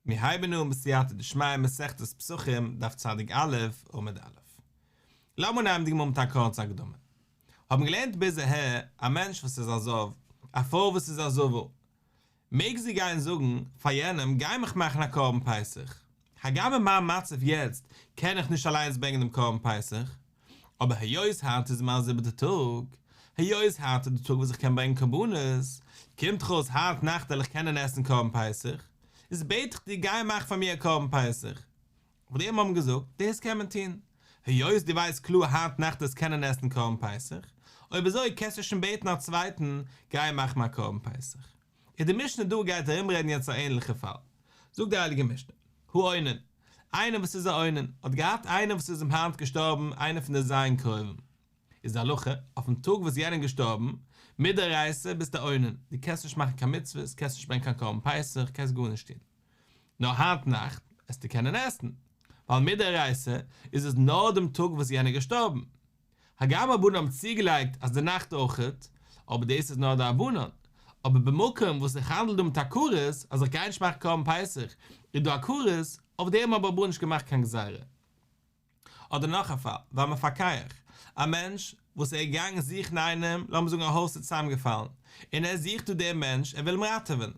מיר הייבן אן בסייעתא דשמיא מסכת פסחים דף צדיק א' עמוד א'. לאמיר נעמען די גמרא מיט א קורצע הקדמה. האבן געלערנט ביז אהער, א מענטש וואס איז א זב, א פרוי וואס איז א זבה, מעג זי גיין זאגן פאר יענעם גיי מיך מאכן א קרבן פסח, הגם אין מיין מצב יעצט קען איך נישט אליינס ברענגען דעם קרבן פסח, אבער היות היינט איז מיין זיבעטע טאג, היות היינט איז די טאג וואס איך קען ברענגען קרבנות, קומט דאך אויס היינט נאכט וועל איך קענען עסן קרבן פסח, איז בעט איך דיר גיי מאך פאר מיר א קרבן פסח. אויף דעם האבן געזאגט, דאס קען מען טון, היות דו ווייסט קלאר היינט נאכט וועסט קענען עסן קרבן פסח, אויב אזוי קענסטו שוין בעטן א צווייטן גיי מאך מיר א קרבן פסח. און די משנה דא גייט ארומרעדן יעצט א ענליכע פאל. זאגט די הייליגע משנה, האונן, איינער וואס איז א אונן, האט געהאט איינער וואס איז אים היינט געשטארבן איינער פון די ז' קרובים, איז די הלכה, אויפן טאג וואס יענער איז געשטארבן, מדאורייתא ביסטו א אונן, דו קענסט נישט מאכן קיין מצוות, קענסט נישט ברענגען קיין קרבן פסח, קענסט גארנישט טון. נאר היינט נאכט עסטו קענען עסן, ווייל מדאורייתא איז עס נאר דעם טאג וואס יענער איז געשטארבן. הגם רבנן האבן צוגעלייגט אז די נאכט אויכעט, אבער דאס איז נאר דרבנן, אבער במקום וואס איך האנדל דא מיט א כרת, אז איך גיי נישט מאכן קרבן פסח, איז דא א כרת, אויף דעם האבן רבנן נישט געמאכט קיין גזירה. אדער נאך א פאל, והמפקח, א מענטש וואס ער איז געגאנגען זוכן איינעם, לאמיר זאגן א הויז איז צוזאמגעפאלן, און ער זוכט דא דעם מענטש, ער וויל אים ראטעווען.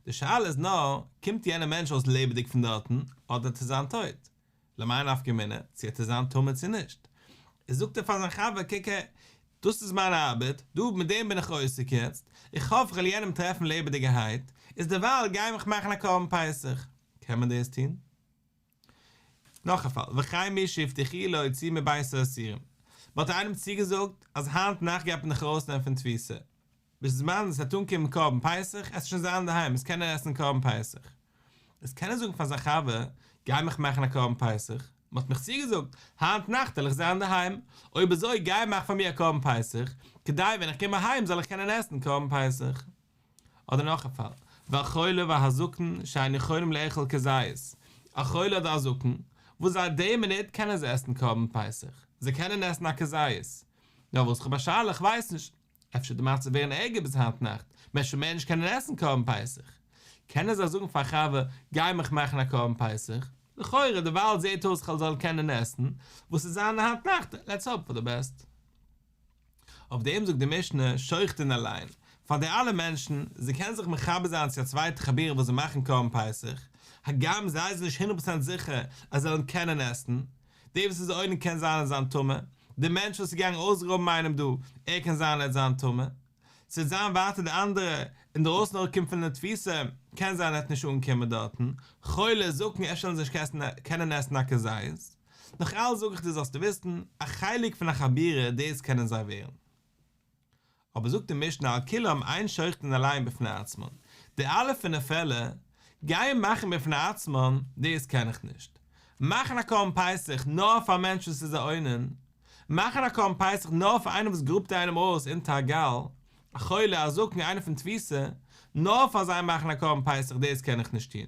די שאלה איז נאר, קומט יענער מענטש אויס לעבעדיג פון דארטן, אדער וועט ער זיין טויט? למאי נפקא מינה צו ער וועט זיין טמא צו נישט? איז זאגט ער פאר זיין חבר, קוק הער, דאס איז מיין ארבעט, דא מיט דעם בין איך עוסק יעצט, איך האף כ'וועל יענעם טרעפן לעבעדיגערהייט, איז דערווייל גיי מיך מאכן א קרבן פסח. קען מען דאס טון? נאך א פאל, וכן מי שהבטיחו להוציאו מבית האסורים, מען האט איינעם צוגעזאגט אז היינט נאכט גייט מען דיך ארויסנעמען פון תפיסה, בזמן עס וועט אנקומען קרבן פסח, עסט שוין זיין אינדערהיים, עסט קענען עסן קרבן פסח. איז קען ער זאגן פאר זיין חבר, גיי מיך מאכן א קרבן פסח, מען האט מיך צוגעזאגט, היינט נאכט וועל איך זיין אינדערהיים, אויב אזוי גיי מאך פאר מיר א קרבן פסח, כדי ווען איך קום אהיים זאל איך קענען עסן קרבן פסח. אדער נאך א פאל, והחולה והזקן שאין יכולים לאכול כזית, א חולה אדער א זקן, וואס זיי די מינוט קענען זיי עסן קרבן פסח, זיי קענען עסן א כזית, נאר וואס כ'האב א שאלה, כ'ווייס נישט, אפשר די מצב ווערן ערגער ביז היינט נאכט, מ'עט שוין מער נישט קענען עסן קרבן פסח. קענען זיי זאגן פאר א חבר, גיי מיך מאכן א קרבן פסח? לכאורה, דערווייל זעט אויס כ'זאל קענען עסן, וואס עט זיין היינט נאכט, לעטס האופ פאר די בעסט. אויף דעם זאגט די משנה, שוחטין עליהן, פאר די אלע מענטשן, זיי קענען זיך מחבר זיין צו א צווייטע חבורה וואס זיי מאכן קרבן פסח, הגם זיי זענען נישט הונדערט פראצענט זיכער אז זיי וועלן קענען עסן, דער וואס איז אונן קען זיין ער עט זיין טמא, דער מענטש וואס איז געגאנגען אויסגראבן איינעם דא, ער קען זיין ער עט זיין טמא, ס'וועט זיין ווייטער די אנדערע אינדערויסן אראפקומען פון די תפיסה, קען זיין ער וועט נישט אנקומען דארטן, חולה, זקן, אפשר וועלן זיי נישט קענען עסן א כזית, נאך אלץ זאג איך דיר זאלסטו וויסן, א חלק פון א חבורה דאס קענען זיי ווערן. אבער זאגט די משנה על כולם אין שוחטין עליהן בפני עצמן, די אלע פינף פעלער גייען מאכן בפני עצמן, דאס קען איך נישט. מאכן א קרבן פסח נאר פאר א מענטש וואס איז א אונן, מאכן א קרבן פסח נאר פאר איינעם וואס גראבט איינעם אויס אונטער א גל, א חולה, א זקן, איינער פון תפיסה, נאר פאר זיי מאכן א קרבן פסח דאס קען איך נישט טון.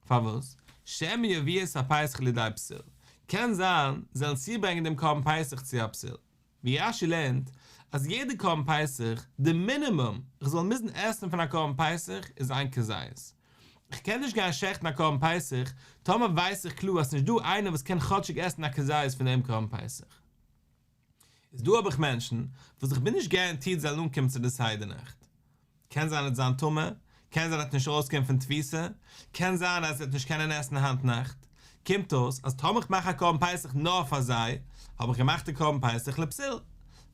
פארוואס? שמא יביאו את הפסח לידי פסול, קען זיין זיי וועלן צוברענגען דעם קרבן פסח צו א פסול. ווי רש"י לערנט אז יעדע קרבן פסח, די מינימום איך זאל מוזן עסן פון א קרבן פסח איז איין כזית. איך קען נישט גיין שעכטן א קרבן פסח טאמער ווייס איך קלאר אז ס'נישט דא איינער וואס קען כאטשיג עסן א כזית פון דעם קרבן פסח. איז דא האב איך מענטשן וואס איך בין נישט גערענטירט זיי זאלן אנקומען צו די סדר נאכט. קען זיין ער וועט זיין טמא, קען זיין ער וועט נישט ארויסקומען פון תפיסה, קען זיין אז ער וועט נישט קענען עסן היינט נאכט. קומט אויס אז טאמער איך מאך א קרבן פסח נאר פאר זיי, האב איך געמאכט די קרבן פסח לפסול.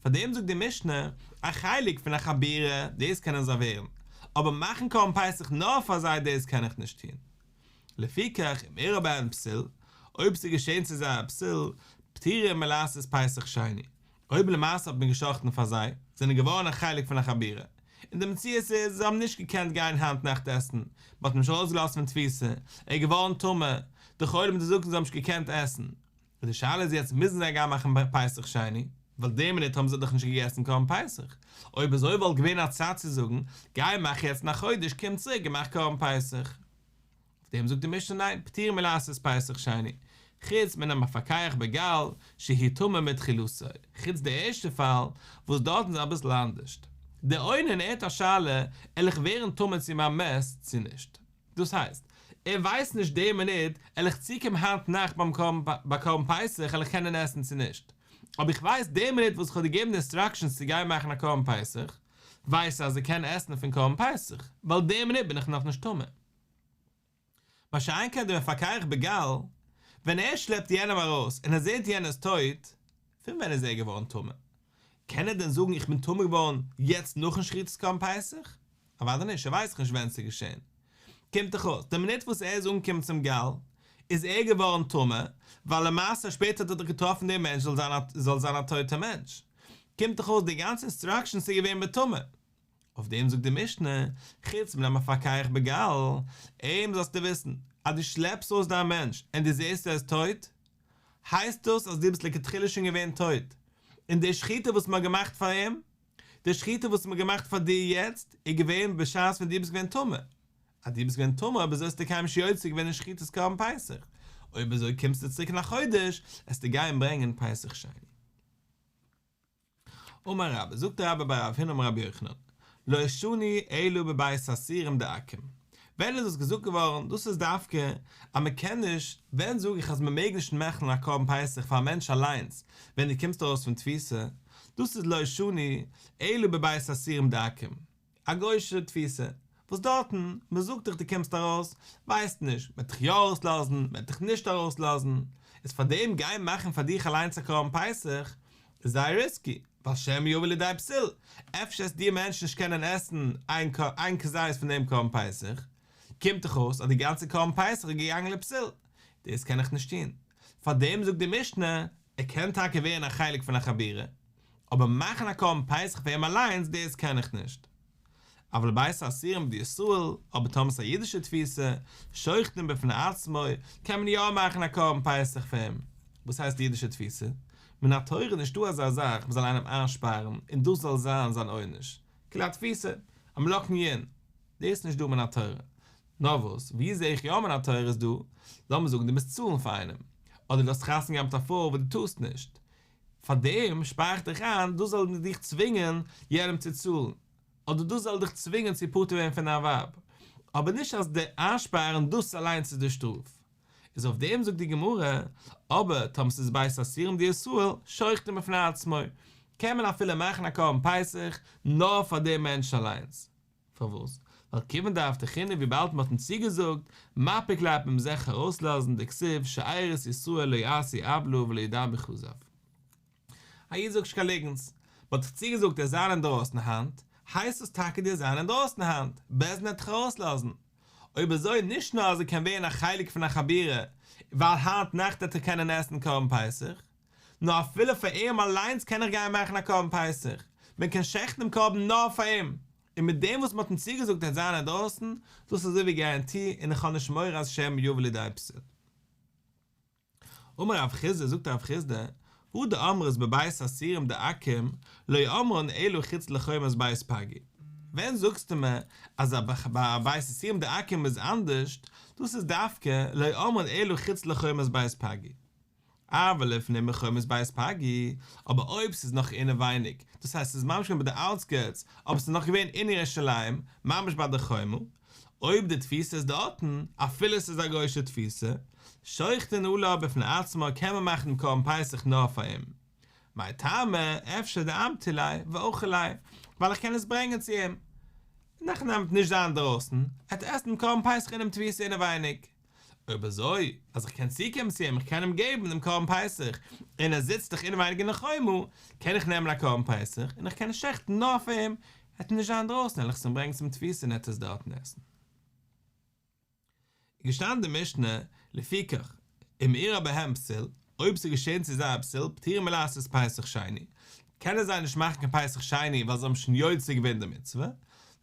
פאר דעם זאגט די משנה, א חלק פון א חבורה, דאס קענען זיי ווערן, אבער מאכן קרבן פסח נאר פאר זיי דאס קען איך נישט טון. לפיכך אם אירע בהן פסול, אויב ס'איז געשען צו זיי א פסול, פטורים מלעשות פסח שני, אויב למעשה האט מען גע'שחט'ן פאר זיי, זענען געווארן א חלק פון א חבורה, און די מציאות איז זיי האבן נישט געקענט גיין היינט נאכט עסן, מען האט אים נישט ארויסגעלאזט פון תפיסה, ער איז געווארן טמא, די חולה מיט די זקן זיי האבן נישט געקענט עסן. און די שאלה איז יעצט מוזן זיי גיין מאכן פסח שני, ווייל די מינוט האבן זיי דאך נישט געגעסן קרבן פסח, אויב אזוי וואלט געווען א צד צו זאגן, גיי מאך יעצט אין א חודש קום צוריק און מאך קרבן פסח. אויף דעם זאגט די משנה ניין, פטורים מלעשות פסח שני, חוץ מן המפקח בגל שהוא טמא מתחילתו, חוץ די ערשטע פאל וואס דארטן איז אביסל אנדערשט, דער אונן ער האט א שאלה, על איך ווערן טמא צו מיין מת צו נישט? דאס הייסט, ער ווייסט נישט די מינוט, על איך צוקומען היינט נאכט ביים קרבן ביי קרבן פסח על איך קענען עסן צו נישט, אבער איך ווייס די מינוט וואס איך האב געגעבן די אינסטראקשענס צו גיין מאכן א קרבן פסח, ווייס ער אז ער קען עסן פון קרבן פסח, ווייל די מינוט בין איך נאכנישט טמא. מה שאין כן דער מפקח בגל, ווען ער שלעפט יענעם ארויס און ער זעט יענער איז טויט, פון ווען איז ער געווארן טמא? קען ער דען זאגן איך בין טמא געווארן יעצט נאכן שחיטת קרבן פסח? אוודאי נישט, ער ווייסט דאך נישט ווען ס'איז געשען. קומט דאך אויס, די מינוט וואס ער איז אנגעקומען צום גל, איז ער געווארן טמא, ווייל למעשה שפעטער האט ער דאך געטראפן דעם מענטש זאל זיין א זאל זיין א טויטער מענטש. קומט דאך אויס די גאנצע אינסטראקשענס איז געווען בטומאה. אויף דעם זאגט די משנה, חוץ מן המפקח בגל, אים זאלסטו וויסן, אז דו שלעפסט אויס דיין מענטש און דו זעסט ער איז טויט, הייסט דאס אז דו ביסט לכתחילה שוין געווען טויט, און די שחיטה וואס מ'האט געמאכט פאר אים, די שחיטה וואס מ'האט געמאכט פאר דיר יעצט, איז געווען בשעת ווען דו ביסט געווען טמא. אז דו ביסט געווען טמא אויב אזוי האסטו קיינמאל נישט יוצא געווען אין שחיטת קרבן פסח, אויב אזוי קומסטו צוריק אין א חודש, עסטו גיין ברענגען פסח שני. אמר רבה, זאגט רבה בר רב הונא אמר רבי יוחנן, לא שנו אלא בבית האסורים דעכו"ם. ווען איז דאס געזאגט געווארן? דאס איז דווקא אז מען קען נישט, ווען זאג איך אז מען מעג נישט מאכן א קרבן פסח פאר א מענטש אליינס ווען דו קומסט ארויס פון תפיסה, דאס איז לא שנו אלא בבית האסורים דעכו"ם. א גוי'שע תפיסה, וואס דארטן, מען זאגט דיך דו קומסט ארויס, ווייסט נישט, מען וועט דיך יא ארויסלאזן, מען וועט דיך נישט ארויסלאזן, איז פאר דעם גיין מאכן פאר דיך אליינס א קרבן פסח, איז זייער ריסקי, ווייל שמא יבא לידי פסול, אפשר עסט די מענטש נישט קענען עסן איין כזית פון דעם קרבן פסח, קומט דאך אויס אז די גאנצע קרבן פסח איז געגאנגען לפסול, דאס קען איך נישט טון, פאר דעם זאגט די משנה, ער קען טאקע ווערן א חלק פון א חבורה, אבער מאכן א קרבן פסח פאר אים אליינס דאס קען איך נישט. אבל בית האסורים דישראל, אבער טאמער ס'איז א אידישע תפיסה, שוחטין בפני עצמו, קען מען יא מאכן א קרבן פסח פאר אים. וואס הייסט אידישע תפיסה? מן התורה איז נישטא אזא זאך מ'זאל איינעם איינשפארן און דאס זאל זיין זיין עונש. כאילו א תפיסה, אז מ'לאקט אים אין. דאס איז נישט דא מן התורה. נאר וואס, ווי זעה איך יא מן התורה איז דא, לאמיר זאגן דו מוזט צאלן פאר איינעם, אדער דו האסט חתונה געהאט מיט א פרוי וואס דו טארסט נישט, פאר דעם שפאר איך דיך איין, דאס זאל דיך צווינגען יענעם צו צאלן, אדער דאס זאל דיך צווינגען צו פטור ווערן פון דיין ווייב, אבער נישט אז די איינשפארן דאס אליינס איז די שטראף. איז אויף דעם זאגט די גמרא, אבער טאמער ס'איז בית האסורים דישראל, שוחטין בפני עצמו, קען מען אפילו מאכן א קרבן פסח נאר פאר דעם מענטש אליינס. פארוואס? ווייל כיוון דאבטחינהו וויבאלד מ'האט אים צוגעזאגט, מפיק ליה מ'עט אים זיכער ארויסלאזן דכתיב שארית ישראל לא יעשו עוולה ולא ידמו כזב. א איד זאגט נישט קיין ליגנטס. מ'האט דיך צוגעזאגט דו'סט זיין אינדרויסן היינט, הייסט עס טאקע דו'סט זיין אינדרויסן היינט, בית דין וועט דיך ארויסלאזן. אויב אזוי נישט נאר אז ער קען ווערן א חלק פון א חבורה ווייל היינט נאכט וועט ער קענען עסן קרבן פסח, נאר אפילו פאר אים אליינס קען איך גיין מאכן א קרבן פסח, מען קען שעכטן דעם קרבן נאר פאר אים, און מיט דעם וואס מען האט אים צוגעזאגט ער וועט זיין אינדרויסן, דאס איז אזוי ווי גאראנטי און איך האב נישט מורא אז שמא יבא לידי פסול. אמר רב חסדא, זאגט רב חסדא, הא דאמרת בבית האסורים דעכו"ם, לא אמרן אלא חוץ לחומת בית פגי. ווען זאגסטו מיר אז ביי בית האסורים דעכו"ם איז אנדערשט, דאס איז דווקא לא אמרן אלא חוץ לחומת בית פגי. אבל לפנים מחומת בית פגי, אבער אויב ס'איז נאך אינעווייניג, דאס הייסט ס'איז ממש געווען ביי די אוטסקערטס, אבער ס'איז נאך געווען אין ירושלים, ממש ביי די חומה, אויב די תפיסה איז דארטן, אפילו ס'איז א גוי'שע תפיסה, שוחטין עליו בפני עצמו קען מען מאכן דעם קרבן פסח נאר פאר אים. מאי טעמא, אפשר דאמטי ליה ואכיל ליה, ווייל איך קען עס ברענגען צו אים. נאכדעם וועט נישט זיין אינדרויסן, ער וועט עסן דעם קרבן פסח אינעם תפיסה אינעווייניג. אויב אזוי, אז איך קען צוקומען צו אים, איך קען אים געבן דעם קרבן פסח, און ער זיצט דאך אינעווייניג אין די חומה, קען איך נעמען א קרבן פסח, און איך קען עס שעכטן נאר פאר אים, ער וועט נישט זיין אינדרויסן, וועל איך עס אים ברענגען צום תפיסה און ער וועט עס דארטן עסן. איז געשטאנען די משנה, לפיכך, אם אירע בהם פסול, אויב ס'איז געשען צו זיי א פסול, פטורים מלעשות פסח שני, קענען זיי נישט מאכן קיין פסח שני ווייל זיי האבן שוין יוצא געווען די מצוה,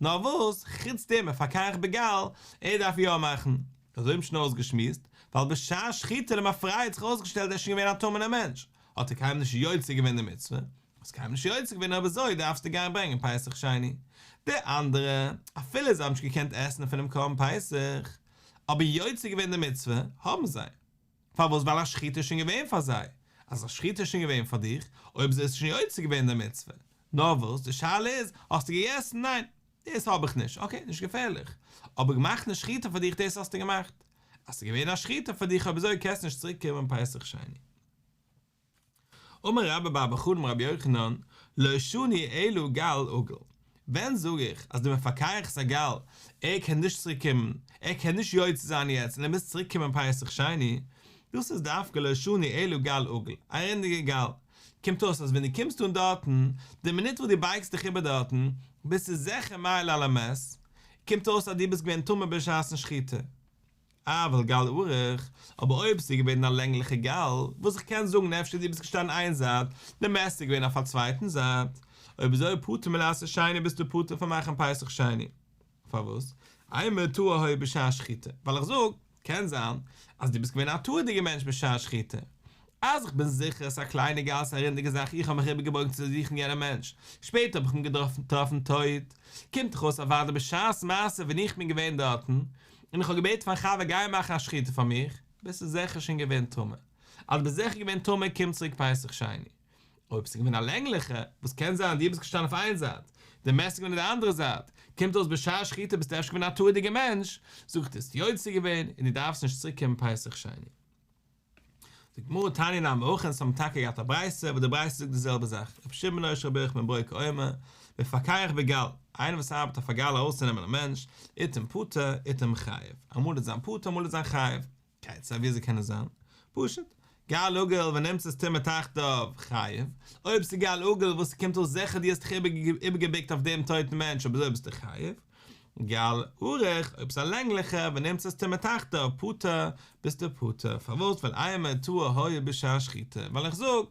נאר וואס, חוץ דעם מפקח בגל, ער דארף יא מאכן. אזוי האבן מיר שוין אויסגעשמועסט, ווייל בשעת שחיטה למפרע האט זיך אויסגעשטעלט ער איז שוין געווען א טמא'נער מענטש, האט ער קיינמאל נישט יוצא געווען די מצוה, האסט קיינמאל נישט יוצא געווען אויב אזוי דארפסטו גיין ברענגען פסח שני. די אנדערע, אפילו זיי האבן נישט געקענט עסן פונעם קרבן פסח, אבער יוצא געווען די מצוה האבן זיי. פארוואס ווייל א שחיטה איז שוין געווען פאר זיי, אז א שחיטה איז שוין געווען פאר דיך, אויב אזוי איז שוין יוצא געווען די מצוה, נאר וואס די שאלה איז, האסטו געגעסן? ניין, דאס האב איך נישט, אקעי, נישט געפערליך, אבער געמאכט די שחיטה פאר דיך דאס האסטו געמאכט. אז ס'איז געווען א שחיטה פאר דיך אויב אזוי קענסטו נישט צוריק קומען פסח שני. אמר רבה בר בר חנה אמר רבי יוחנן, לא שנו אלא גל עגול, ווען זאג איך אז די מפקח את הגל, ער קען נישט צוריק קומען, ער קען נישט יוצא זיין יעצט און ער מוז צוריק קומען פסח שני, דאס איז דווקא לא שנו אלא גל עגול, א רונדיגע גל, קומט אויס אז ווען דו קומסט אן דארטן, די מינוט וואס דו בייגסט דיך איבער דארטן, ביסטו זיכער מעלה על המת, קומט אויס אז דו ביסט געווען טמא בשעת'ן שחיטה. אבל גל ארוך, אבער אויב ס'איז געווען א לענגליכע גל, וואס איך קען זאגן אפשר דו ביסט געשטאנען איין זייט, די מת איז געווען אויף א צווייטן זייט, אויב אזוי פטור מלעשות שני ביסטו פטור פון מאכן פסח שני. פארוואס? אימא טהור היה בשעת שחיטה, ווייל איך זאג, קען זיין אז דו ביסט געווען א טהור'דיגער מענטש בשעת שחיטה. אז איך בין זיכער ס'איז א קליינע גל ס'איז א רונדיגע זאך איך האב מיך איבערגעבויגן צו זוכן יענעם מענטש, שפעטער האב איך אים געטראפן טויט, קומט דאך אויס אוודאי בשעת מעשה ווען איך בין געווען דארטן, און איך האב געבעטן פארן חבר גיי מאכן א שחיטה פאר מיך, ביסטו זיכער שוין געווען טמא. אז דו ביסט זיכער געווען טמא קום צוריק פסח שני. אויב ס'איז געווען א לענגליכע, וואס קען זיין דו ביסט געשטאנען אויף איין זייט, די מת איז געווען אין די אנדערע זייט, קומט אויס בשעת שחיטה ביסטו אפשר געווען א טהור'דיגער מענטש, זאג איך דו האסט יוצא געווען און דו דארפסט נישט צוריק קומען פסח שני. זאגט די גמרא תניא נמי הכי אונז האבן טאקע געהאט א ברייתא וואס די ברייתא זאגט די זעלבע זאך, רבי שמעון בנו של רבי יוחנן בן ברוקה אומר, מפקח בגל, איינער וואס ארבעט אויף א גל ארויסצונעמען א מענטש, עתים פטור, עתים חייב, אמאל וועט זיין פטור אמאל וועט זיין חייב. כיצד וויאזוי קען עס זיין? פשוט, גל עגול ונמצאת טומאה תחתיו חייב, אויב ס'איז גל עגול וואס ס'קומט אויס זיכער דו האסט דיך איבערגעבוקט אויף דעם טויטן מענטש אויב אזוי ביסטו חייב, גל ארוך, אויב ס'איז א לענגליכע ונמצאת טומאה תחתיו פטור, ביסטו פטור, פארוואס? ווייל אימא טהור היה בשעת שחיטה, ווייל איך זאג,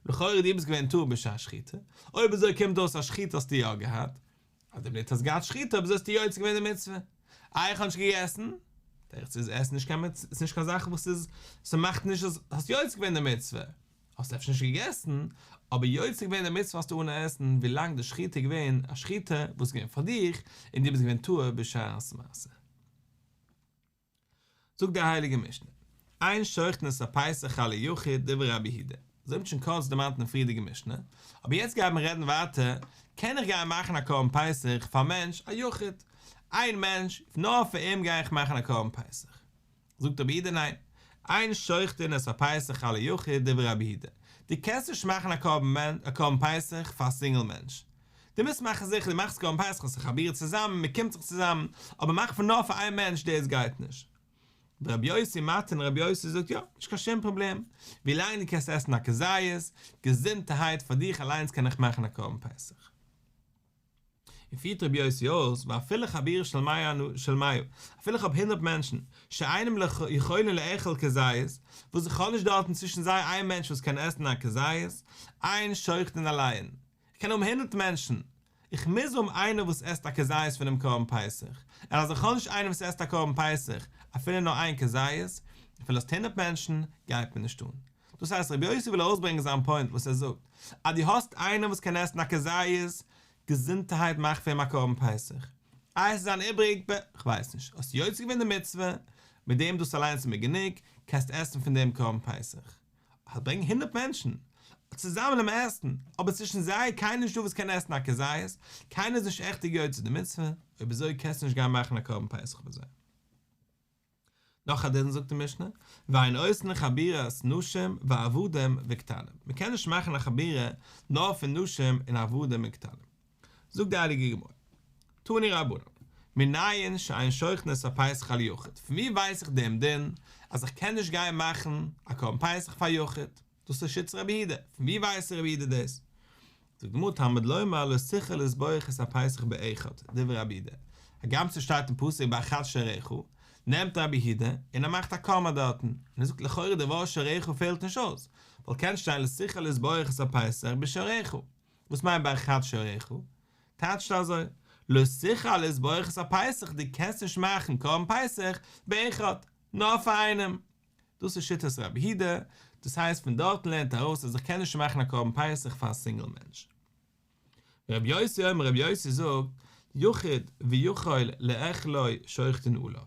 לכאורה דו ביסט געווען טהור בשעת שחיטה, אויב אזוי קומט אויס אז שחיטה האסטו יא געהאט, אז די מינוט האסט געהאט שחיטה אויב אזוי האסטו יוצא געווען די מצוה. איי איך האב נישט געגעסן? תירוץ איז עסן נישט קיין מצוה, ס'איז נישט קיין זאך וואס איז, ס'מאכט נישט אז האסט יוצא געווען די מצוה. האסט אפשר נישט געגעסן, אבער יוצא געווען די מצוה האסטו אן עסן ווילאנג די שחיטה איז געווען א שחיטה וואס איז געווען פאר דיך און דו ביסט געווען טהור בשעת מעשה. זאגט די הייליגע משנה, אין שוחטין את הפסח על היחיד דברי רבי יהודה, אזוי האט מען שוין קורץ דערמאנט אין די פריערדיגע משנה, אבער יעצט גייט מען רעדן ווייטער, קען איך גיין מאכן א קרבן פסח פאר א מענטש א יחיד, איין מענטש, נאר פאר אים גיי איך מאכן א קרבן פסח? זאגט רבי יהודה ניין, אין שוחטין את הפסח על היחיד דברי רבי יהודה, דו קענסט נישט מאכן א קרבן פסח פאר א סינגל מענטש, דו מוזט מאכן זיכער דו מאכסט קרבן פסח האסט א חבורה צוזאמען, מען קומט זיך צוזאמען, אבער מאך פון נאר פאר איין מענטש דאס גייט נישט. רבי יוסי מתיר און רבי יוסי זאגט יא, נישט קיין שום פראבלעם, ווילאנג דו קענסט עסן א כזית, געזונטערהייט פאר דיך אליינס קען איך מאכן א קרבן פסח. און פירט רבי יוסי אויס, ואפילו חבורה של מאה של מאה, אפילו איך האב הונדרעט מענטשן, שאינם יכולין לאכול כזית, וואס איך האב נישט דארטן צווישן זיי איין מענטש וואס קען עסן א כזית, אין שוחטין עליהן, איך קען האבן הונדרעט מענטשן, איך מוז האבן איינער וואס עסט א כזית פונעם קרבן פסח, און אז איך האב נישט איינער וואס עסט א קרבן פסח, אפילו נאר איין כזית, אפילו האסט הונדרעט מענטשן, גייט מיר נישט אן. דאס הייסט רבי יוסי וויל ארויסברענגען זיין פוינט וואס ער זאגט, אז דו האסט איינער וואס קען עסן א כזית, געזונטערהייט מאך פאר אים א קרבן פסח. איי עס איז אן איבריג ב, כ'ווייס נישט, האסט יוצא געווען די מצוה, מיט דעם דאס אליינס איז מיר גענוג, קענסט עסן פון דעם קרבן פסח. אז ברענג הונדרעט מענטשן צוזאמען און עסן, אבער צווישן זיי קיינער נישטא וואס קען עסן א כזית, קיינער איז נישט עכטיג יוצא די מצוה, אויב אזוי קענסטו נישט גיין מאכן א קרבן פסח פאר זיי. נאך א דין זאגט די משנה, ואין עושין חבורת נשים ועבדים וקטנים, מען קען נישט מאכן א חבורה נאר פון נשים און עבדים און קטנים. זאגט די הייליגע גמרא, תנו רבנן, מנין שאין שוחטין את הפסח על יחיד, פון ווי ווייס איך דעם דין אז איך קען נישט גיין מאכן א קרבן פסח פאר יחיד, דאס איז שיטת רבי יהודה, פון ווי ווייסט רבי יהודה דאס? זאגט די גמרא תלמוד לומר לא תוכל לזבוח את הפסח באחד, דברי רבי יהודה, הגם ס'שטייט אין פסוק באחד שעריך, נעמט רבי יהודה און ער מאכט א קאמע דארטן, און ער זאגט לכאורה די ווארט שעריך פעלט נישט אויס, ווייל קען שטיין לא תוכל לזבוח את הפסח בשעריך, וואס מיינט באחד שעריך? טייטשט אזוי, לא תוכל לזבוח את הפסח, דו קענסט נישט מאכן קרבן פסח באחד, נאר פאר איינעם. דאס איז שיטת רבי יהודה, דאס הייסט פון דארטן לערנט ער ארויס אז איך קען נישט מאכן א קרבן פסח פאר א סינגל מענטש. רבי יוסי אומר רבי יוסי זאגט, יחיד ויכול לאכלו שוחטין עליו,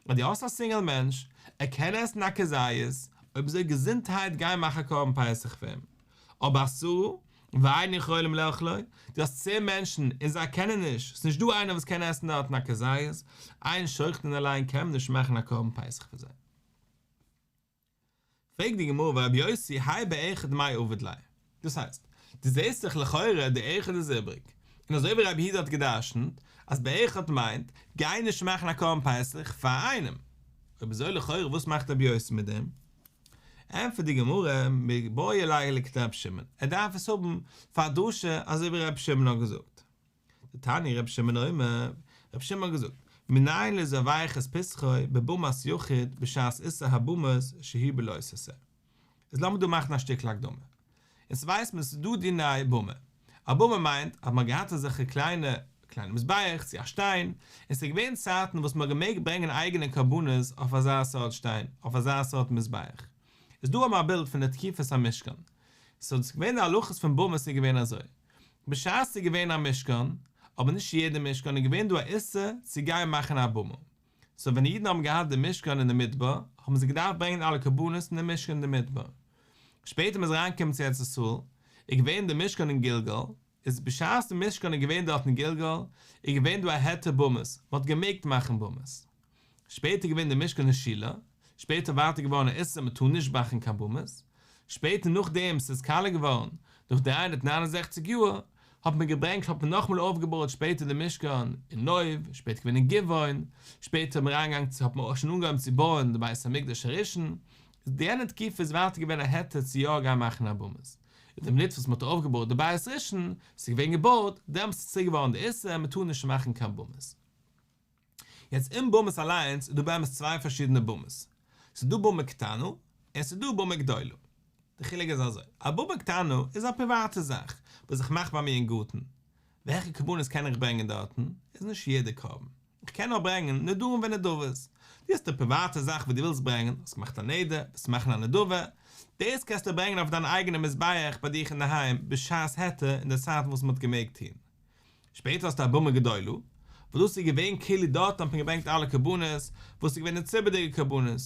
אז דו האסט א סינגל מענטש, ער קען עסן א כזית, אויב אזוי געזונטהייט גיי מאך א קרבן פסח פאר אים. אבער עשרה, ואין יכולים לאכלו, דו האסט צען מענטשן און זיי קענען נישט, ס'איז נישט דא איינער וואס קען עסן דארטן א כזית, אין שוחטין עליהן קען מען נישט מאכן א קרבן פסח פאר זיי. פרעגט די גמרא ורבי יוסי האי באחד מאי עביד ליה? דאס הייסט, דו זעסט דאך לכאורה די אחד איז איבריג, און אזוי ווי רבי יהודה האט גע'דרש'נט אז באחד מיינט, גיי נישט מאכן א קרבן פסח פאר איינעם. אויב אזוי לכאורה וואס מאכט רבי יוסי מיט דעם? ענטפערט די גמרא, מיבעי ליה לכדרבי שמעון, ער דארף עס האבן פאר א דרשה אזוי ווי רבי שמעון האט געזאגט. דתניא רבי שמעון אומר, רבי שמעון האט געזאגט, מנין לזובח את פסחו בבמת יחיד בשעת איסור הבמות שהוא בלא תעשה. איז לאמיר דא מאכן א שטיקל הקדמה. אונז ווייסט מען ס'איז דא דיני במה. א במה מיינט אז מ'האט געהאט אזעלכע קליינע קליינע מזבח צו א שטיין, און ס'איז געווען צייטן וואס מ'האט געמעגט ברענגען אייגענע קרבנות אויף אזא סארט שטיין, אויף אזא סארט מזבח. איז דא האבן מיר א בילד פון די תקופת המשכן. סאו ס'איז געווען די הלכות פון במות איז געווען אזוי. בשעת ס'איז געווען א משכן, אבער נישט יעדע משכן, איז געווען דא א איסור צו גיין מאכן א במה. סאו ווען אידן האבן געהאט די משכן אין די מדבר, האבן זיי געדארפט ברענגען אלע קרבנות אין די משכן אין די מדבר. שפעטער מ'איז אריינגעקומען צו ארץ ישראל, איז געווען די משכן אין גלגל, איז בשעת די משכן איז געווען דארט אין גלגל, איז געווען דא א היתר במות, מ'האט געמעגט מאכן במות. שפעטער געווען די משכן אין שילה, שפעטער ווייטער געווארן א איסור מען טאר נישט מאכן קיין במות, שפעטער נאכדעם ס'איז קאלע געווארן נאך 369 יאר, האט מען געברענגט האט מען נאכאמאל אויפגעבויעט שפעטער די משכן אין נוב, שפעטער געווען אין גבעון, שפעטער האט מען אריינגעגאנגען צו האט מען שוין אנגעהויבן צו בויען די בית המקדש הראשון, איז די יענע תקופה איז ווייטער געווען א היתר צו יא גיין מאכן א במות, און די מינוט וואס מען האט אויפגעבויעט די בית ראשון, ס'איז געווען געבויט, דעמאלטס איז צוריק געווארן די איסור מען טאר נישט מאכן קיין במות. יעצט אין במות אליינס איז דא באמת צוויי פארשידענע במות, ס'איז דא במה קטנה און ס'איז דא במה גדולה. די חילוק איז אזוי, א במה קטנה איז א פריוואטע זאך וואס איך מאך ביי מיר אין גארטן, וועלכע קרבנות קען איך ברענגען דארטן, איז נישט יעדע קרבן, איך קען נאר ברענגען נדרים ונדבות, דו האסט א פריוואטע זאך וואס דו ווילסט ברענגען, האסט געמאכט א נדר, ווילסט מאכן א נדבה, דאס קענסטו ברענגען אויף דיין אייגענע מזבח ביי דיך אינדערהיים בשעת היתר אין די צייטן וואס מען האט געמעגט טון. שפעטער האסטו א במה גדולה, וואס דאס איז געווען כאילו דארט האט מען געברענגט אלע קרבנות, וואס איז געווען די ציבור'דיגע קרבנות,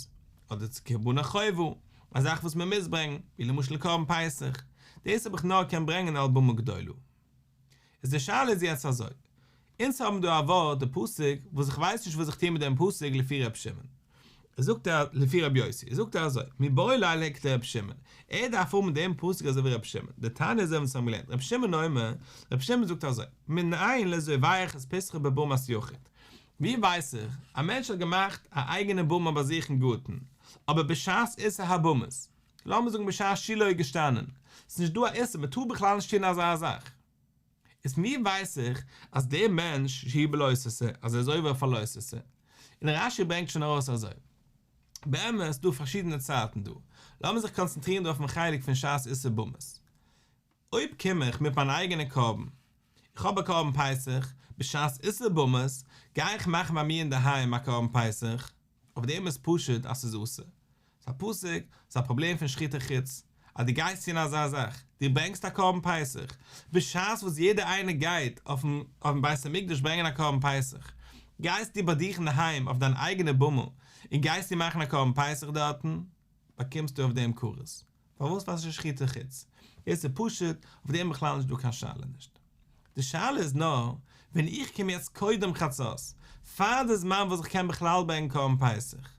אדער צו קרבנות חובה, א זאך וואס מען מוז ברענגען, ווי למשל קרבן פסח, דאס האב איך נאר געקענט ברענגען על במה גדולה. איז די שאלה איז יעצט אזוי, אונז האבן דא א ווארט די פסוק וואס איך ווייס נישט וואס איך טוה מיט דעם פסוק לפי ר' שמעון, זאגט ער לפי רבי יוסי, זאגט ער אזוי, מיבעי ליה לכדרבי שמעון, ער דארף האבן דעם פסוק אזוי ווי רבי שמעון, דתניא אזוי ווי אונז האבן געלערנט, רבי שמעון אומר, רבי שמעון זאגט אזוי, מנין לזובח את פסחו בבמת יחיד, ווי ווייס איך, א מענטש האט געמאכט א אייגענע במה ביי זיך אין גארטן, אבער בשעת איסור הבמות, לאמיר זאגן בשעת שילה איז געשטאנען, ס'איז נישט דא א איסור, מ'טאר בכלל נישט טון אזא זאך. איז פון ווי ווייס איך אז דער מענטש שהוא בלא תעשה אז ער איז עובר אויף א לא תעשה? און רש"י ברענגט שוין ארויס אזוי. באמת איז דא פארשידענע צייטן דא. לאמיר זיך קאנצענטרירן דא אויפן חלק פון שעת איסור במות. אויב קום איך מיט מיין אייגענע קרבן, איך האב א קרבן פסח, בשעת איסור במות גיי איך מאכן ביי מיר אינדערהיים א קרבן פסח, אויף דעם איז פשוט אז ס'איז אסור. ס'איז א פסוק, ס'איז א פראבלעם פון שחוטי חוץ, אז דו גייסט טון אזא זאך, דו ברענגסט א קרבן פסח, בשעת וואס יעדער איינער גייט אויפן אויפן בית המקדש ברענגען א קרבן פסח, גייסטו ביי דיך אינדערהיים אויף דיין אייגענע במה און גייסטו מאכן א קרבן פסח דארטן, באקומסטו אויף דעם כרת. פארוואס? ווייל ס'איז שחוטי חוץ. דאס איז פשוט, אויף דעם בכלל נישט דא קיין שאלה נישט. די שאלה איז נאר, ווען איך קום יעצט קודם חצות, פאר די זמן וואס איך קען בכלל ברענגען קרבן פסח,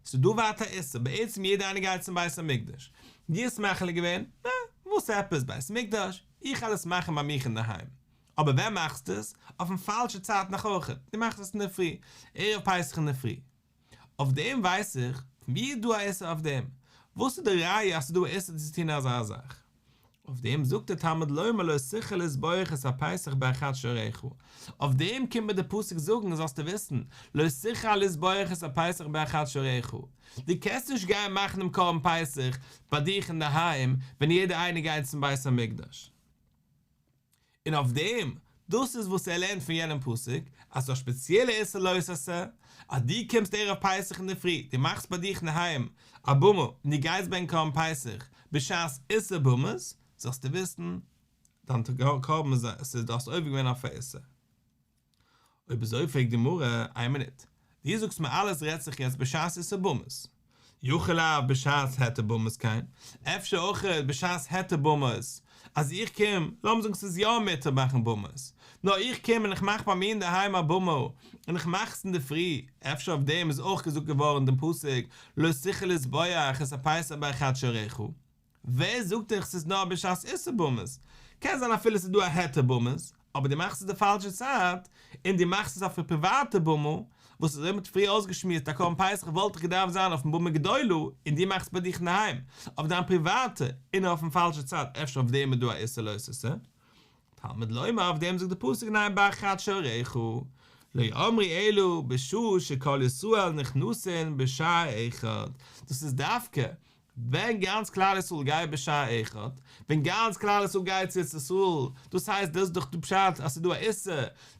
ס'איז דא ווייטער א איסור, בעצם יעדער איינער גייט צום בית המקדש, דו האסט מחליט געווען, נע, וואס עפעס בית מקדש, איך העל עס מאכן ביי מיך אינדערהיים. אבער ווען מאכסטו עס? אויפן פאלשע צייט נאך אויכעט, דו מאכסט עס אינדערפרי, ערב פסח אינדערפרי. אויף דעם ווייס איך, פון ווי איז דא א איסור אויף דעם? וואס איז די ראיה אז ס'איז דא א איסור צו טון אזא זאך? אויף דעם זאגט דער תלמוד לומר לא תוכל לזבוח את הפסח באחד שעריך, אויף דעם קומט מיר דער פסוק זאגן זאלסטו וויסן, לא תוכל לזבוח את הפסח באחד שעריך, דו קענסט נישט גיין מאכן דעם קרבן פסח ביי דיך אינדערהיים ווען יעדער איינער גייט צום בית המקדש. און אויף דעם, דאס איז וואס ער לערנט פון יענעם פסוק, אז ס'איז א שפעציעלע איסור לא תעשה, אז דו קומסט ערב פסח אינדערפרי, דו מאכסט ביי דיך אינדערהיים א במה און דו גייסט ברענגען קרבן פסח בשעת איסור במות, זאלסטו וויסן, דיין קרבן איז א, ס'איז דו האסט עובר געווען אויף א איסור. אויב אזוי פרעגט די גמרא, איין מינוט, דו זאגסט מיר אלעס רעדט זיך יעצט בשעת איסור במות. יכול אף בשעת היתר במות כן, אפשר אויך בשעת היתר במות, אז איך קום, לאמיר זאגן ס'איז יא מותר מאכן במות, נאר איך קום און איך מאך ביי מיר אינדערהיים א במה, און איך מאך עס אינדערפרי, אפשר אויף דעם איז אויך געזאגט געווארן דעם פסוק לא תוכל לזבוח את הפסח באחד שעריך. ווער זאגט דיך ס'איז נאר בשעת איסור במות? קען זיין אפילו ס'איז דא א היתר במות, אבער דו מאכסט עס די פאלשע צייט, און דו מאכסט עס אויף א פריוואטע במה, וואס אזוי מ'האט פריער אויסגעשמועסט א קרבן פסח וואלט דאך געדארפט זיין אויפן במה גדולה, און דו מאכסט ביי דיך אינדערהיים, אויף דיין פריוואטע, און אויפן פאלשע צייט, אפשר אויף דעם איז דא א איסור לא תעשה? תלמוד לומר אויף דעם זאגט די פסוק ניין באחד שעריך, לא אמרו אלא בשעה שכל ישראל נכנסין בשער אחד, דאס איז דווקא ווען גאנץ כלל ישראל גייט בשער אחד, ווען גאנץ כלל ישראל גייט צו ארץ ישראל, דאס הייסט דאס איז דאך די פשט אז ס'איז דא א איסור,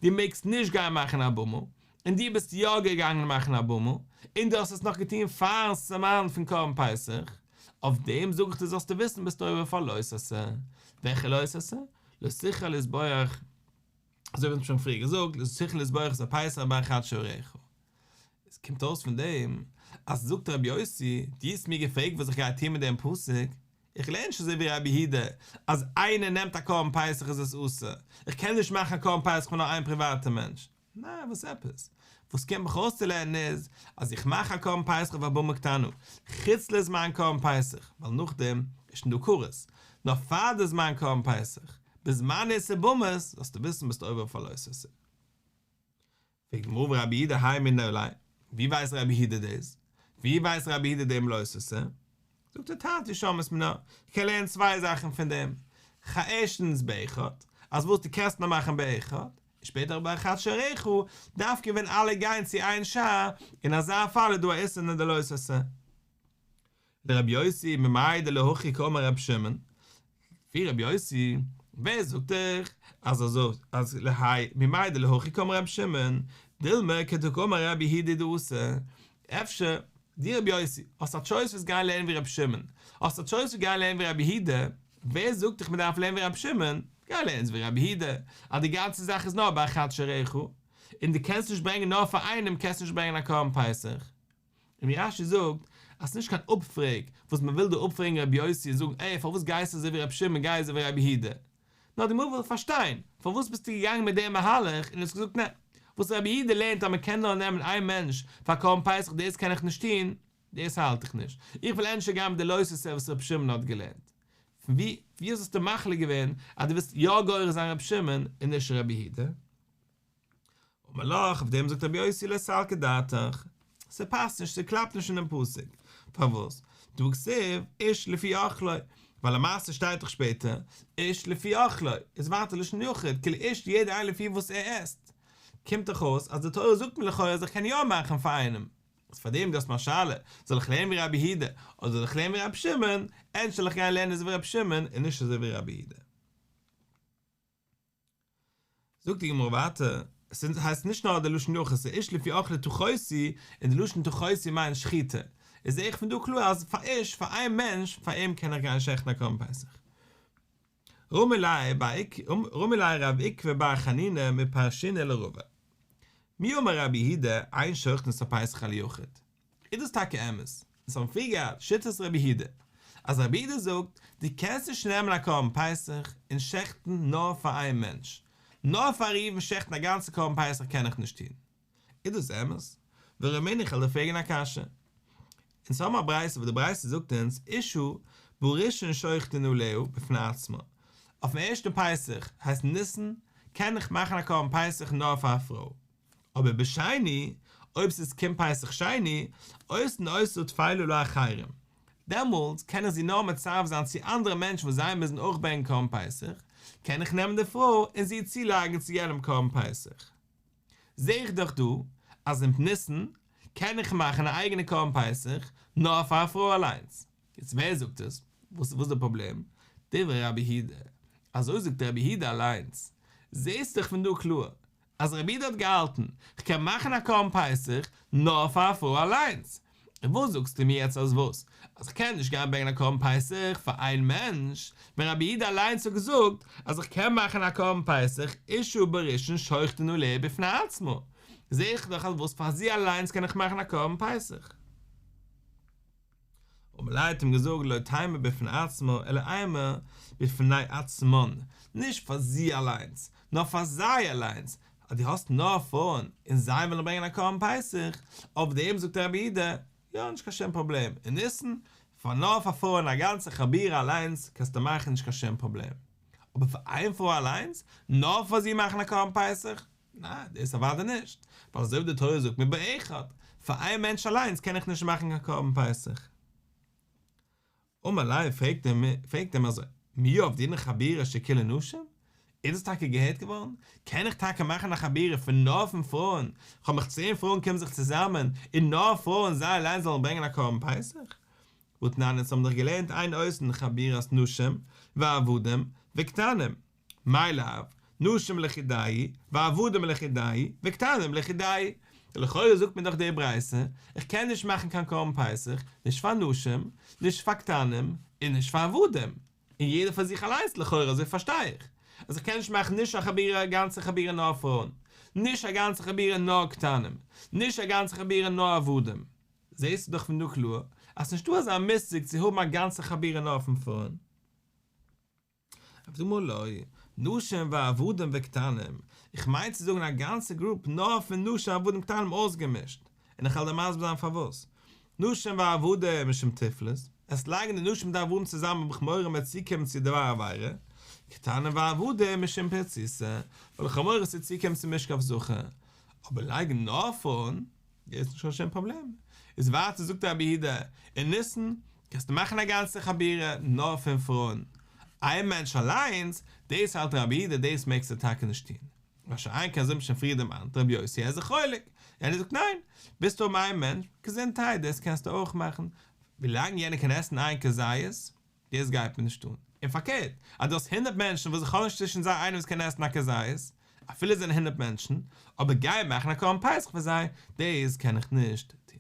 דו מעגסט נישט גיין מאכן א במה, און דו ביסט יא געגאנגען מאכן א במה, און דו האסט עס נאך געטון פארן זמן פון קרבן פסח, אויף דעם זאג איך דיר זאלסטו וויסן ביסטו עובר אויף א לא תעשה, וועלכע לא תעשה? לא תוכל לזבוח, אזוי ווי מ'האט שוין פריער געזאגט, לא תוכל לזבוח את הפסח באחד שעריך. עס קומט אויס פון דעם אז זאגט רבי יוסי, דו האסט מיר געפרעגט וואס איך גיי טון מיט דעם פסוק, איך לערן נישט אזוי ווי רבי יהודה אז איינער נעמט א קרבן פסח איז עס אסור, איך קען נישט מאכן א קרבן פסח פאר נאר איין פריוואטע מענטש, ניין וואס עפעס? וואס קומט מיך אויסצולערנען איז אז איך מאך א קרבן פסח אויף א במה קטנה חוץ לזמן קרבן פסח, ווייל נאכדעם איז שוין דא כרת, נאר פאר די זמן קרבן פסח, בזמן איסור במות, זאלסטו וויסן ביסטו עובר אויף א לא תעשה. פרעגט די גמרא ורבי יהודה הי מנא ליה, ווי ווייסט רבי יהודה דאס? ווי ווייסט רבי יהודה דעם לא תעשה? זאגט ער תרתי שמעת מינה, איך קען לערנען צוויי זאכן פון דעם, ערשטנס באחד, אז וואס דו קענסט נאר מאכן באחד, און שפעטער באחד שעריך, דווקא ווען אלע גייען צו איין שער, אין אזא פאל איז דא א איסור אין די לא תעשה. לרבי יוסי ממאי דלא הכי קאמר רבי שמעון, ווי רבי יוסי, ווער זאגט דיך אז אזוי אז להאי ממאי דלא הכי קאמר רבי שמעון, דילמא כדקאמר רבי יהודה דאסור, אפשר דו רבי יוסי האסט א טשויס וואס גיין לערנען ווי רבי שמעון, האסט א טשויס וואס גיין לערנען ווי רבי יהודה, ווער זאגט דיך מ'דארף לערנען ווי רבי שמעון, גיי לערן ווי רבי יהודה, אז די גאנצע זאך איז נאר באחד שעריך, און דו קענסט נישט ברענגען נאר פאר איינעם קענסט נישט ברענגען א קרבן פסח. און ווי רש"י זאגט אז ס'נישט קיין אפפרעג וואס מ'וויל דא אפפרעגן רבי יוסי און זאגן עי פארוואס גייסטו אזוי ווי רבי שמעון גיי אזוי ווי רבי יהודה, נאר די גמרא וויל פארשטיין פארוואס ביסטו געגאנגען מיט דעם מהלך און האסט געזאגט נע וואס רבי יהודה לערנט אז מ'קען נאר נעמען איין מענטש פאר קרבן פסח דאס קען איך נישט טון, דאס האלט איך נישט, איך וויל ענדערש גיין מיט די לא תעשה וואס רבי שמעון האט געלערנט. פון ווי ווי האסטו מחליט געווען אז דו ווילסט יא גורס זיין רבי שמעון און נישט רבי יהודה? אמר לך, אויף דעם זאגט רבי יוסי לא סלקא דעתך, ס'פאסט נישט, ס'קלאפט נישט אינעם פסוק, פארוואס? דהא כתיב איש לפי אכלו, ווייל למעשה שטייט דאך שפעטער איש לפי אכלו, איז ווייטער לשון יחיד, כאילו איש יעדער איינער לפי וואס ער עסט, קומט דאך אויס אז די תורה זאגט מיר לכאורה אז איך קען יא מאכן פאר איינעם, איז פאר דעם דו האסט מיין שאלה, זאל איך לערנען ווי רבי יהודה, אדער זאל איך לערנען ווי רבי שמעון, ענדערש זאל איך גיין לערנען אזוי ווי רבי שמעון און נישט אזוי ווי רבי יהודה. זאגט די גמרא ווייטער, עס הייסט נישט נאר די לשון יחיד, ס'איז איש לפי אכלו תכוסו, און די לשון תכוסו מיינט שחיטה, איז זעה איך פון דא קלאר אז פאר איש, פאר איין מענטש, פאר אים קען איך גיין שעכטן א קרבן פסח. רמי ליה רמי ליה רב עוקבא בר חנינא מפרשינא לרבא. מי אמר רבי יהודה אין שוחטין את הפסח על יחיד? איז דאס טאקע אמת? אונז האבן פריער געהאט שיטת רבי יהודה, אז רבי יהודה זאגט, דו קענסט נישט נעמען א קרבן פסח און שעכטן נאר פאר איין מענטש, נאר פאר ראובן שעכטן א גאנצע קרבן פסח קען איך נישט טון. איז דאס אמת? ורמינהו איך וועל דיר פרעגן א קשיא. אונז האבן א ברייתא וואס די ברייתא זאגט אונז אשה בראשון שוחטין עליה בפני עצמה, אויפן ערשטן פסח, הייסט ניסן, קען איך מאכן א קרבן פסח נאר פאר א פרוי, אבער בשני, אויב ס'איז קומט פסח שני, עושין אותה טפלה לאחרים, דעמאלטס קען איך זי נאר מצרף זיין צו אנדערע מענטשן וואס זיי מוזן אויך ברענגען קרבן פסח, קען איך נעמען די פרוי און זי צולייגן צו יענעם קרבן פסח. זע איך דאך דא אז אין ניסן קען איך מאכן א אייגענע קרבן פסח נאר פאר א פרוי אליינס. יעצט ווער זאגט עס? וואס איז די פראבלעם? דברי רבי יהודה, אזוי זאגט רבי יהודה אליינס. זעסט דאך פון דא קלאר אז רבי יהודה האט געהאלטן, כ'קען מאכן א קרבן פסח נאר פאר א פרוי אליינס. און וואס זאגסטו מיר יעצט אז וואס? אז כ'קען נישט גיין ברענגען א קרבן פסח פאר איין מענטש, ווען רבי יהודה אליינס האט געזאגט אז איך קען מאכן א קרבן פסח אשה בראשון שוחטין עליה בפני עצמה, זע איך דאך אז וואס פאר זי אליינס קען איך מאכן א קרבן פסח. אמר ליה האט אים געזאגט לא תימא בפני עצמה אלא אימא בפני עצמן, נישט פאר זי אליינס, נאר פאר זיי אליינס, אז דו האסט נאר פרויען און זיי ווילן ברענגען א קרבן פסח, אויף דעם זאגט רבי יהודה, יא נישט קיין שום פראבלעם, אין ניסן, פאר נאר פאר פרויען א גאנצע חבורה אליינס קענסטו מאכן נישט קיין שום פראבלעם, אבער פאר איין פרוי אליינס, נאר פאר זי מאכן א קרבן פסח, ניין דאס אוודאי נישט, ווייל אזוי ווי די תורה זאגט מיר באחד, פאר איין מענטש אליינס קען איך נישט מאכן קיין קרבן פסח. אמר ליה פרעגט ער פרעגט אים אזוי, מי עבדינן חבורה שכולה נשים? איז דאס טאקע געהערט געווארן? קען איך טאקע מאכן א חבורה פון נאר פון פרויען, כ'האב מיך צען פרויען קומען זיך צוזאמען, און נאר פרויען זיי אליין זאלן ברענגען א קרבן פסח? והתנן אונז האבן דאך געלערנט אין עושין חבורת נשים ועבדים וקטנים. מאי לאו, נשים לחודייהו, ועבדים לחודייהו, וקטנים לחודייהו. לכאורה זאגט מיר דאך די ברייתא, איך קען נישט מאכן קיין קרבן פסח, נישט פאר נשים, נישט פאר קטנים, און נישט פאר עבדים. און יעדער פאר זיך אליינס לכאורה אזוי פארשטיי איך. אז איך קען נישט מאכן נישט א חבורה א גאנצע חבורה נאר פרויען, נישט א גאנצע חבורה נאר קטנים, נישט א גאנצע חבורה נאר עבדים. זעהסטו דאך פון דא קלאר אז ס'נישטא אזא מושג צו האבן א גאנצע חבורה נאר פון פרויען. זאגט די גמרא לא, נשים ועבדים וקטנים, איך מיין צו זאגן א גאנצע גרופ נאר פון נשים עבדים קטנים אויסגעמישט, און איך וועל דיר מסביר זיין פארוואס. נשים ועבדים משום תיפלות, עס לייגן די נשים מיט די עבדים צוזאמען האב איך מורא מ'וועט צוקומען צו דבר עבירה, קטנים ועבדים משום פריצותא, ווייל איך האב מורא עס צו צוקומען צו משכב זכר, אבער לייגן נאר פרויען, דאס איז נישט קיין שום פראבלעם. איז ווייטער זאגט רבי יהודה, אין ניסן קענסטו מאכן א גאנצע חבורה נאר פון פרויען, איין מענטש אליינס, דאס האלט רבי יהודה דאס מעגסטו טאקע נישט טון. מה שאין כן אזוי ווי שוין פריער דערמאנט רבי יוסי איז זיך חולק, יענער זאגט ניין, ווילסט האבן איין מענטש, געזונטהייט דאס קענסטו אויך מאכן, ווילאנג יענער קען עסן איין כזית, דאס גייט מיר נישט אן. און פארקערט, אז דו האסט הונדערט מענטשן וואס איך האב נישט צווישן זיי איינער וואס קען עסן א כזית, אפילו עס זענען הונדערט מענטשן, אבער גיין מאכן א קרבן פסח פאר זיי, דאס קען איך נישט טון.